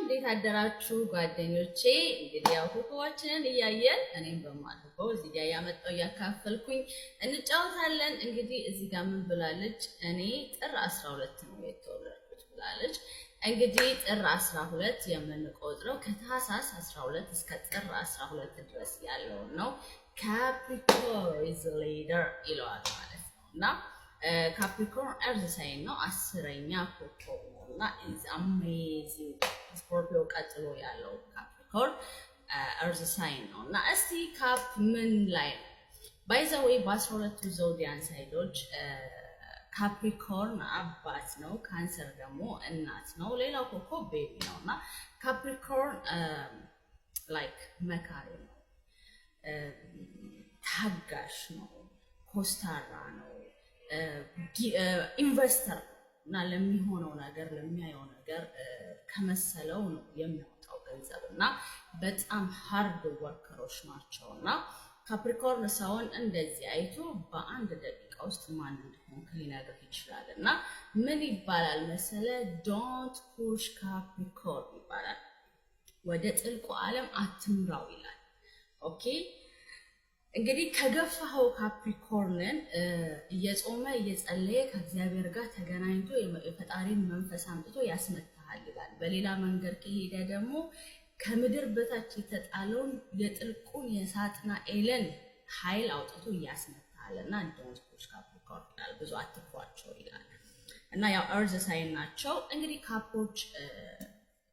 እንዴት አደራችሁ ጓደኞቼ? እንግዲህ ያው ኮከባችንን እያየን እኔም በማድርገው እዚህ ጋር ያመጣው እያካፈልኩኝ እንጫወታለን። እንግዲህ እዚህ ጋር ምን ብላለች? እኔ ጥር 12 ነው የተወለድኩት ብላለች። እንግዲህ ጥር 12 የምንቆጥረው ከታህሳስ 12 እስከ ጥር 12 ድረስ ያለውን ነው። Capricorn is leader ይለዋል ማለት ነው። እና Capricorn earth sign ነው፣ 10ኛ ኮከብ ነው እና is amazing። Scorpio ቀጥሎ ያለው Capricorn earth sign ነው። እና እስቲ Cap ምን ላይ ነው? By the way፣ በ12ቱ zodiac sign ኦች Capricorn አባት ነው፣ ካንሰር ደግሞ እናት ነው። ሌላው ኮከብ baby ነው። እና Capricorn like መካሪ ነው፣ ታጋሽ ነው፣ ኮስታራ ነው፣ investor እና ለሚሆነው ነገር፣ ለሚያየው ነገር ከመሰለው ነው የሚያወጣው ገንዘብ። እና በጣም hard worker ኦች ናቸው። እና Capricorn ሰውን እንደዚህ አይቶ በአንድ ደቂቃ ውስጥ ማን እንደሆንክ ሊነግርህ ይችላል። እና ምን ይባላል መሰለ? "Don't push Capricorn" ይባላል። ወደ ጥልቁ ዓለም አትምራው ይላል። Okay፣ እንግዲህ ከገፋኸው Capricorn ን እየጾመ እየጸለየ ከእግዚአብሔር ጋር ተገናኝቶ የፈጣሪን መንፈስ አምጥቶ ያስመታሃል ይላል። በሌላ መንገድ ከሄደ ደግሞ ከምድር በታች የተጣለውን የጥልቁን የሳጥናኤልን ኃይል አውጥቶ ያስመታሃል። እና "Don't push Capricorn" ይላል። ብዙ አትግፏቸው ይላል። እና ያው earth sign ናቸው። እንግዲህ Cap ኦች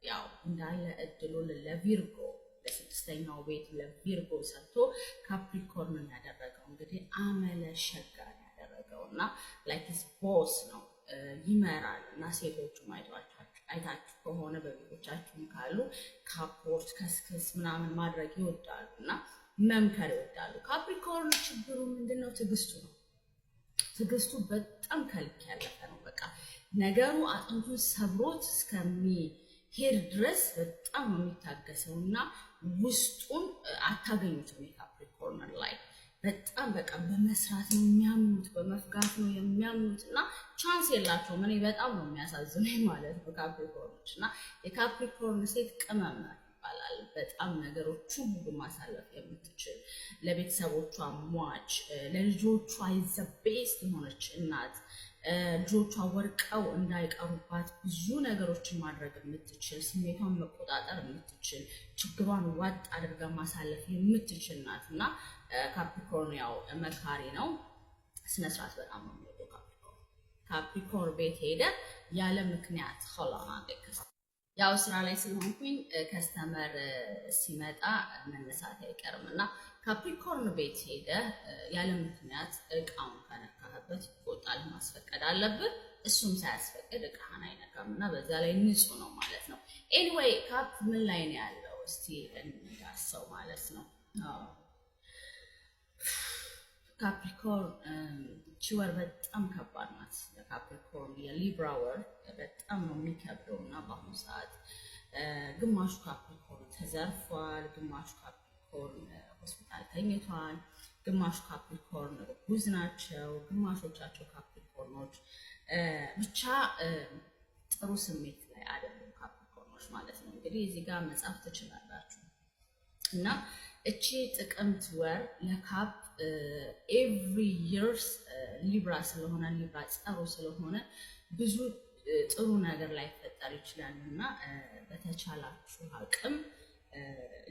ያው እንዳለ እድሉን ለ Virgo፣ ለስድስተኛው ቤት ለ Virgo ሰጥቶ Capricorn ን ያደረገው እንግዲህ አመለ ሸጋ ያደረገው እና like boss ነው፣ ይመራል። እና ሴቶቹ አይታችሁ ከሆነ በቤቶቻችሁም ካሉ Cap ኦች ከስክስ ምናምን ማድረግ ይወዳሉ እና መምከር ይወዳሉ። Capricorn ችግሩ ምንድነው? ትዕግስቱ ነው። ትዕግስቱ በጣም ከልክ ያለፈ ነው። በቃ ነገሩ አጥንቱን ሰብሮት እስከሚሄድ ድረስ በጣም ነው የሚታገሰው እና ውስጡን አታገኙትም። የ Capricorn ላይ በጣም በቃ በመስራት ነው የሚያምኑት፣ በመፍጋት ነው የሚያምኑት እና chance የላቸውም። እኔ በጣም ነው የሚያሳዝኑኝ ማለት ነው Capricorn ኦች። እና የ Capricorn ሴት ቅመም ናት ይባላል። በጣም ነገሮችን ሁሉ ማሳለፍ የምትችል፣ ለቤተሰቦቿ ሟች፣ ለልጆቿ the best የሆነች እናት፣ ልጆቿ ወርቀው እንዳይቀሩባት ብዙ ነገሮችን ማድረግ የምትችል፣ ስሜቷን መቆጣጠር የምትችል፣ ችግሯን ዋጥ አድርጋ ማሳለፍ የምትችል ናት። እና Capricorn ያው መካሪ ነው። ስነስርዓት በጣም ነው የሚወደው Capricorn። Capricorn ቤት ሄደ ያለ ምክንያት ሆላና ያው ስራ ላይ ስለሆንኩኝ customer ሲመጣ መነሳት አይቀርም። እና Capricorn ቤት ሄደ ያለ ምክንያት እቃውን ከነካህበት ይቆጣል። ማስፈቀድ አለብህ። እሱም ሳያስፈቅድ እቃህን አይነካም እና በዛ ላይ ንጹህ ነው ማለት ነው። Anyway፣ Cap ምን ላይ ነው ያለው? እስቲ እንዳሰው ማለት ነው። Capricorn እቺ ወር በጣም ከባድ ናት። ለ Capricorn የ Libra ወር በጣም ነው የሚከብደው። እና በአሁኑ ሰዓት ግማሹ Capricorn ተዘርፏል፣ ግማሹ Capricorn ሆስፒታል ተኝቷል፣ ግማሹ Capricorn እርጉዝ ናቸው፣ ግማሾቻቸው Capricorn ኦች ብቻ ጥሩ ስሜት ላይ አይደሉም Capricorn ኦች ማለት ነው። እንግዲህ እዚህ ጋር መጻፍ ትችላላችሁ። እና እቺ ጥቅምት ወር ለ Cap every years Libra ስለሆነ፣ Libra ጸሩ ስለሆነ ብዙ ጥሩ ነገር ላይፈጠር ይችላል። እና በተቻላችሁ አቅም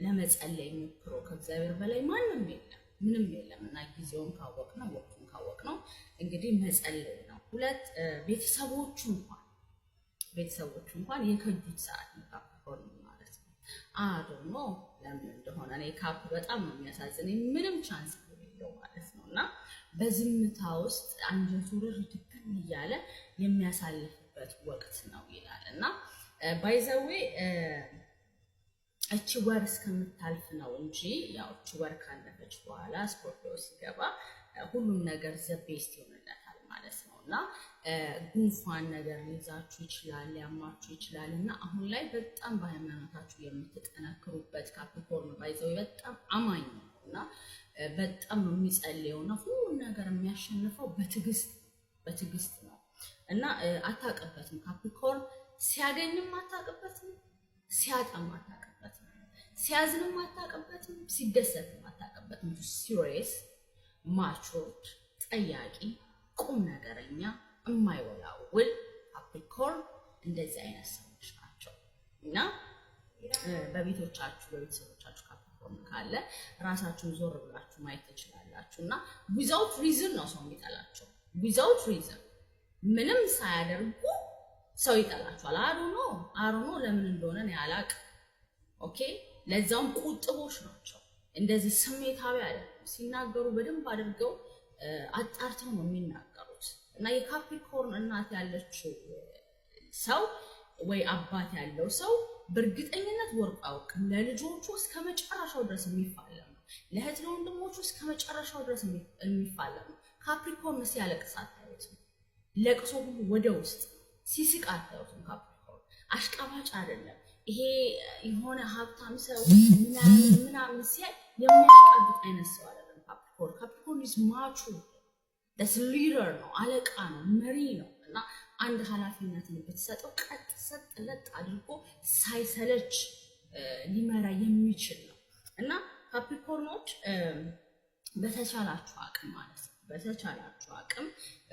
ለመጸለይ ሞክሮ። ከእግዚአብሔር በላይ ማንም የለም፣ ምንም የለም። እና ጊዜውን ካወቅ ነው፣ ወቅቱን ካወቅ ነው እንግዲህ መጸለይ ነው። ሁለት ቤተሰቦቹ እንኳን የከዱት ሰዓት ነው Capricorn ማለት ነው። I don't know ለምን እንደሆነ። እኔ Cap በጣም ነው የሚያሳዝነኝ፣ ምንም chance የሌለው ማለት ነው። እና በዝምታ ውስጥ አንጀቱ ርር ድብን እያለ የሚያሳልፍበት ወቅት ነው ይላል። እና by the way፣ እቺ ወር እስከምታልፍ ነው እንጂ ያው እቺ ወር ካለፈች በኋላ Scorpio ሲገባ ሁሉም ነገር the best ይሆንለታል ማለት ነው። እና ጉንፋን ነገር ሊይዛችሁ ይችላል፣ ሊያማችሁ ይችላል። እና አሁን ላይ በጣም በሃይማኖታችሁ የምትጠነክሩበት። Capricorn by the way በጣም አማኝ ነው እና በጣም ነው የሚጸልየው እና ሁሉም ነገር የሚያሸንፈው በትዕግስት ነው። እና አታውቅበትም። Capricorn ሲያገኝም አታውቅበትም። ሲያጣም አታውቅበትም፣ ሲያዝንም አታውቅበትም፣ ሲደሰትም አታውቅበትም። Serious, matured፣ ጠያቂ፣ ቁም ነገረኛ፣ የማይወላውል Capricorn እንደዚህ አይነት ሰዎች ናቸው። እና በቤቶቻችሁ በቤተሰቦቻችሁ Capricorn ካለ ራሳችሁን ዞር ብላችሁ ማየት ትችላላችሁ። እና without reason ነው ሰው የሚጠላቸው። Without reason ምንም ሳያደርጉ ሰው ይጠላቸዋል። I don't know ለምን እንደሆነ እኔ አላቅም። Okay፣ ለዛውም ቁጥቦች ናቸው። እንደዚህ ስሜታዊ አይደለም። ሲናገሩ በደንብ አድርገው አጣርተው ነው የሚናገሩት። እና የ Capricorn እናት ያለችው ሰው ወይ አባት ያለው ሰው በእርግጠኝነት ወርቁ አያውቅም። ለልጆቹ እስከ መጨረሻው ድረስ የሚፋለም ነው። ለእህት ለወንድሞቹ እስከ መጨረሻው ድረስ የሚፋለም ነው። Capricorn ሲያለቅስ አታዩትም። ለቅሶ ሁሉ ወደ ውስጥ፣ ሲስቅ አታዩትም። Capricorn አሽቃባጭ አይደለም። ይሄ የሆነ ሀብታም ሰው ምናምን ምናምን ሲያይ የሚያሽቃብጥ አይነት ሰው አይደለም Capricorn። Capricorn is mature, that's leader ነው፣ አለቃ ነው፣ መሪ ነው። እና አንድ ኃላፊነትን ብትሰጠው ቀጥ ሰጥ ለጥ አድርጎ ሳይሰለች ሊመራ የሚችል ነው። እና Capricorn ኖች በተቻላችሁ አቅም ማለት ነው፣ በተቻላችሁ አቅም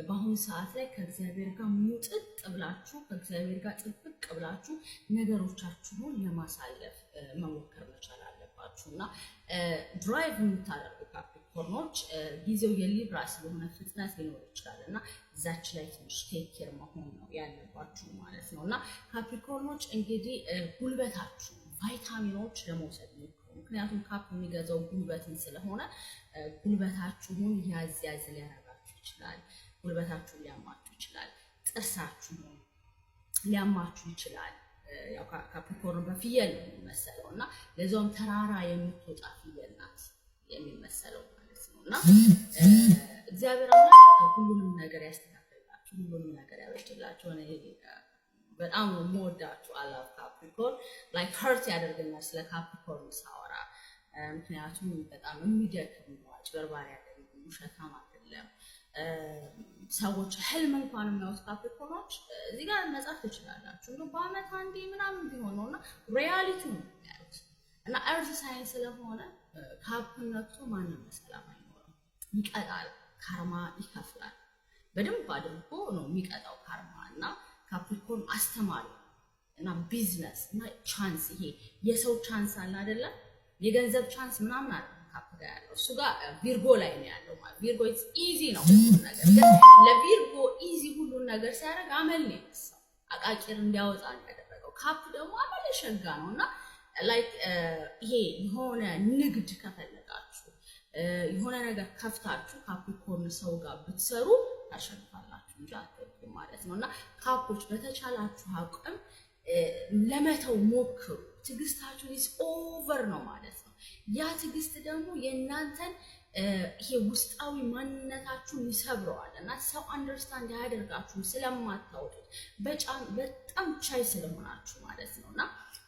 በአሁኑ ሰዓት ላይ ከእግዚአብሔር ጋር ሙጥጥ ብላችሁ፣ ከእግዚአብሔር ጋር ጥብቅ ብላችሁ ነገሮቻችሁን ለማሳለፍ መሞከር መቻል አለባችሁ። እና drive የምታደርጉ Capricorn ኖች ጊዜው የ Libra ስለሆነ ፍጥነት ሊኖር ይችላል እና እዛች ላይ ትንሽ take care መሆን ነው ያለባችሁ ማለት ነው። እና Capricorn ኖች እንግዲህ ጉልበታችሁ ቫይታሚኖች ለመውሰድ ሞክሩ። ምክንያቱም Cap የሚገዛው ጉልበትን ስለሆነ ጉልበታችሁን ያዝ ያዝ ሊያረጋችሁ ይችላል። ጉልበታችሁን ሊያማችሁ ይችላል። ጥርሳችሁን ሊያማችሁ ይችላል። ያው Capricorn በፍየል ነው የሚመሰለው እና ለዛውም ተራራ የምትወጣ ፍየል ናት የሚመሰለው ማለት ነው። እና እግዚአብሔር አምላክ ሁሉንም ነገር ያስተካክልላችሁ፣ ሁሉንም ነገር ያበጅላችሁ። እኔ በጣም ነው የምወዳችሁ። I love Capricorn. Like hurt ያደርገኛል ስለ Capricorn ሳወራ፣ ምክንያቱም በጣም የሚደክም ነው። አጭበርባሪ አይደለም፣ ውሸታም አይደለም። ሰዎች ህልም እንኳን የሚያዩት Capricorn ኖች እዚህ ጋር መጻፍ ትችላላችሁ። እንደው በአመት አንዴ ምናምን ቢሆን ነው እና reality ነው የሚያዩት። እና earth sign ስለሆነ Cap ን ነክቶ ማንም በሰላም አይኖርም። ይቀጣል፣ karma ይከፍላል። በደንብ አድርጎ ነው የሚቀጣው karma። እና Capricorn አስተማሪ እና ቢዝነስ እና chance፣ ይሄ የሰው chance አለ አይደለም፣ የገንዘብ chance ምናምን አለ Cap ጋር ያለው፣ እሱ ጋር Virgo ላይ ነው ያለው። ማለት Virgo it's easy ነው ሁሉን ነገር፣ ግን ለ Virgo easy ሁሉን ነገር ሲያደርግ አመል ነው የነሳው፣ አቃቂር እንዲያወጣ ነው ያደረገው። Cap ደግሞ አመል ሸጋ ነው። እና like ይሄ የሆነ ንግድ ከፈለጋችሁ፣ የሆነ ነገር ከፍታችሁ Capricorn ሰው ጋር ብትሰሩ ታሸንፋላችሁ እንጂ አትወድቁም ማለት ነው። እና Cap ኦች በተቻላችሁ አቅም ለመተው ሞክሩ። ትዕግስታችሁ is over ነው ማለት ነው። ያ ትዕግስት ደግሞ የእናንተን ይሄ ውስጣዊ ማንነታችሁን ይሰብረዋል እና ሰው understand አያደርጋችሁም ስለማታወጡት፣ በጣም ቻይ ስለሆናችሁ ማለት ነው። እና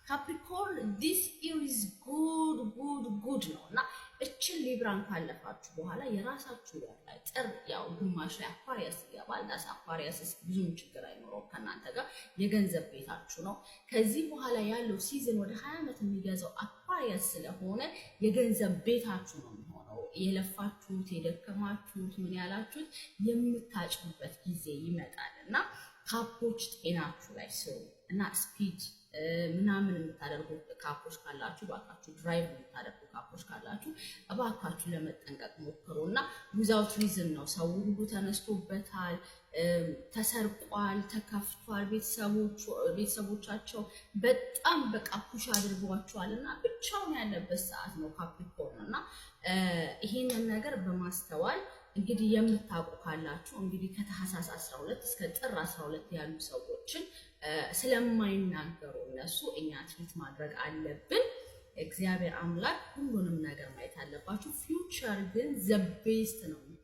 Capricorn this year is good, good, good ነው። እና እችን Libra ን ካለፋችሁ በኋላ የራሳችሁ ወር ላይ ጥር ያው ግማሽ ላይ Aquarius ይገባል። That's Aquarius ብዙም ችግር አይኖረውም ከእናንተ ጋር፣ የገንዘብ ቤታችሁ ነው። ከዚህ በኋላ ያለው season ወደ 20 ዓመት የሚገዛው Aquarius ስለሆነ የገንዘብ ቤታችሁ ነው የሚሆነው። የለፋችሁት፣ የደከማችሁት፣ ምን ያላችሁት የምታጭዱበት ጊዜ ይመጣል። እና Cap ኦች ጤናችሁ ላይ ስሩ። እና speed ምናምን የምታደርጉ Cap ኦች ካላችሁ እባካችሁ፣ drive የምታደርጉ Cap ኦች ካላችሁ እባካችሁ ለመጠንቀቅ ሞክሩ። እና without reason ነው ሰው ሁሉ ተነስቶበታል፣ ተሰርቋል፣ ተከፍቷል። ቤተሰቦቻቸው በጣም በቃ push አድርጓቸዋል እና ብቻውን ያለበት ሰዓት ነው Capricorn። እና ይሄንን ነገር በማስተዋል እንግዲህ የምታውቁ ካላችሁ እንግዲህ ከታህሳስ 12 እስከ ጥር 12 ያሉ ሰዎችን ስለማይናገሩ እነሱ እኛ treat ማድረግ አለብን። እግዚአብሔር አምላክ ሁሉንም ነገር ማየት አለባችሁ። Future ግን the best ነው የሚሆነው።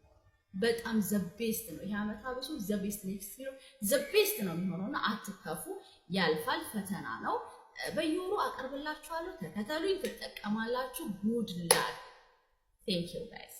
በጣም the best ነው። ይሄ ዓመት አብሶ the best፣ next year the best ነው የሚሆነው። እና አትከፉ፣ ያልፋል፣ ፈተና ነው። በየወሩ አቀርብላችኋለሁ። ተከተሉኝ፣ ትጠቀማላችሁ። Good luck. Thank you guys.